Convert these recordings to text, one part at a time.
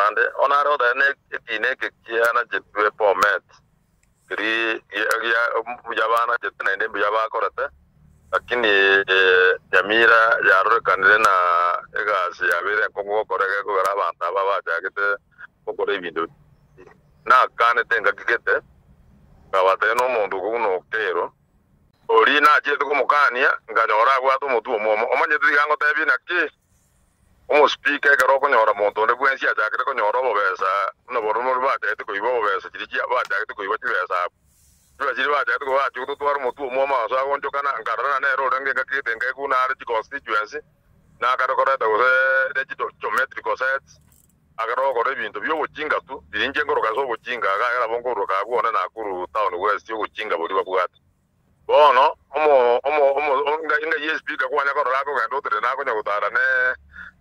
Mbuyande, bono are goteba ne ekiina eke kianachetwe Bomet, keria gia mbuya banachete naende mbuya bakorete, lakini Nyamira yarorekanire na egasi yabeire enkong'u gokora egekogera abanto aba bachagete gokora ebinto Nakanete engaki gete, nkabatebia nomonto okwo buna Okero, oria nachiete komokania, nkanyora abwate omotwe omwomo. Omanyete tiga ngotebie naki? Omospeaker ekero okonyora monto onde bwensi achakire konyora obobesa buna bororo boria bachagete koiba obobesa chiria chia bachagete koiba chibesa abwo. Chibesa chiria bachagete koiba bachia gototwara omotwe omwomo agasoa agonchokana, nkarora na nere orenge engaki gete nkaigwa buna are chiconstituency, nakare koreta gose ne chigeometrical sets, akare gokora ebinto bi'obochinga tu, riria inche nkoroka ase obochinga iga nabo nkoruroka abwo one Nakuru town west obochinga boria babwate. Bono omo omo omo enga enga y'espeaker kwanya korora akogenda oterena akonya gotara ne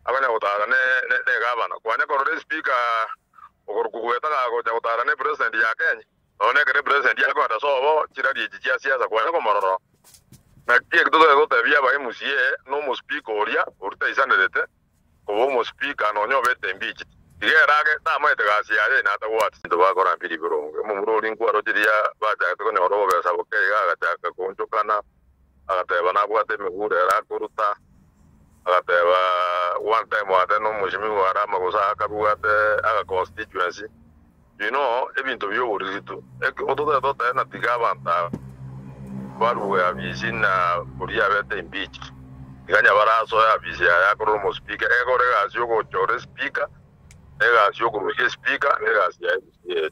akonya gotara ne ne negavana. Kwanya korora espeaker okorokwa gweta gagocha gotara ne president ya Kenya. Nonya ekero epresident akoenda sobo chirari echi chia siasa kwanya komorora. Naki eki totoe gotebia aba MCA na omospeaker oria oria taisanerete koba omospeaker nonya obete impeached. Tiga ere age tamaete gasi yaye ina atabwati. Ebinto bakora mbiri bironge. Omomura oria nkwaroche riria bachagete konyora obobesa boke iga agachaka koonchokana, agateba nabwate emeguro ere akoruta, agateba one time ate nomoshimiwa are amagoso akabwate aga constituency. You know ebinto bioboriritu ototebe totebe na tiga abanto aba barue abisi na oria abete impeached tiga nyabare asoe abisi yaye akorere omospeaker egekore egasi yogochora espeaker na egasi yokorusia espeaker na egasi ya MCA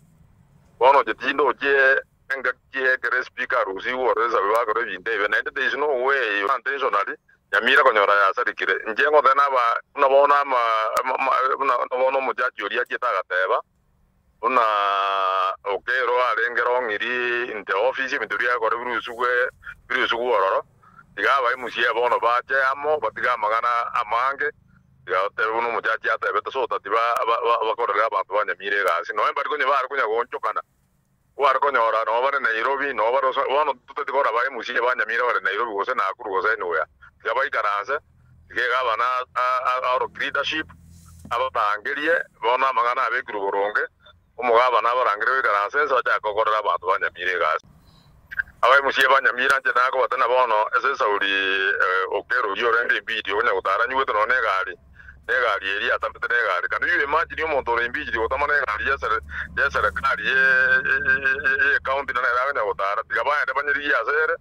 bono inche tindoche engaki ekero espeaker arusigwe ore esabe bakore ebinto ebi naende there is no way intentionally Nyamira konyora yasarikire inche ngoteba naba buna bono ama buna bono omojaji oria achiete agateba Buna Okero arenge rong'iri in the office, ebinto biakore birusugwe birusugwe ororo, tiga abaimusie bono bache amo batige amang'ana amange, tiga otebe buna omochachi atebete so that ba ba bakorere abanto ba Nyamira egasi. Nonya mbari konya bare konya goonchokana, kware konyora noo bare Nairobi, noo bare gose bono toteti korora abaimusie ba Nyamira bare Nairobi gose Nakuru gose anywhere. Tiga baikaranse. Tiga egavana aorokie leadership, abarangerie bono amang'ana abekirwe boronge, omogavana abarangerie goikaransa ense bachake gokorera abanto ba Nyamira egasi. Abaemusie ba Nyamira inche nakobatana bono ase esauri okero oyio orenge embidi okonya gotara anyuete nonya negari, negari eria atamete negari. Can you imagine omonto ore embidi gotama negari y'eserekari y'ecounty na nere akonya gotara? Tiga baende banyerigie ase ere.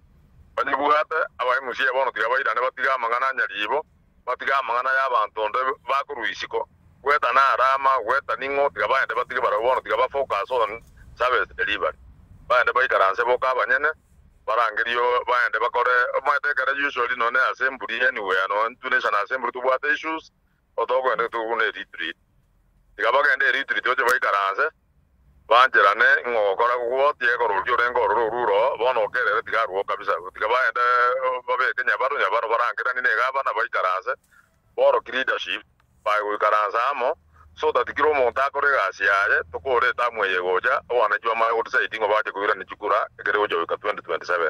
Banyebwate abaemusia bono tiga bairane batige amang'ana a nyaribo, batige amang'ana y'abanto onde bakorwa isiko. Gweta narama, gweta ning'o, tiga baende batige barabwo bono tiga ba focus on service delivery. Baende baikaranse boka abanyene, barangerio baende bakore, omanyete ekere usually nonye assembly anywhere nonye intwe national assembly tobwate issues, otokogenda tokogenda eretreat. Tiga bagende eretreat bache baikaranse. Bancherane ng'a ogokora gwotia ekororia orenge ororo orure oo, bono okerere tiga arue oo kabisa. Tiga baende babeke nyabaro nyabaro barangeranie na egavana baikaranse, borokie leadership baye goikaransa amo, so that kera omonto akore egasi yaye, tokore etamu eye egocha, obwanachie bamanye go decide ng'a bache koirania chikura ekere egocha goika 2027.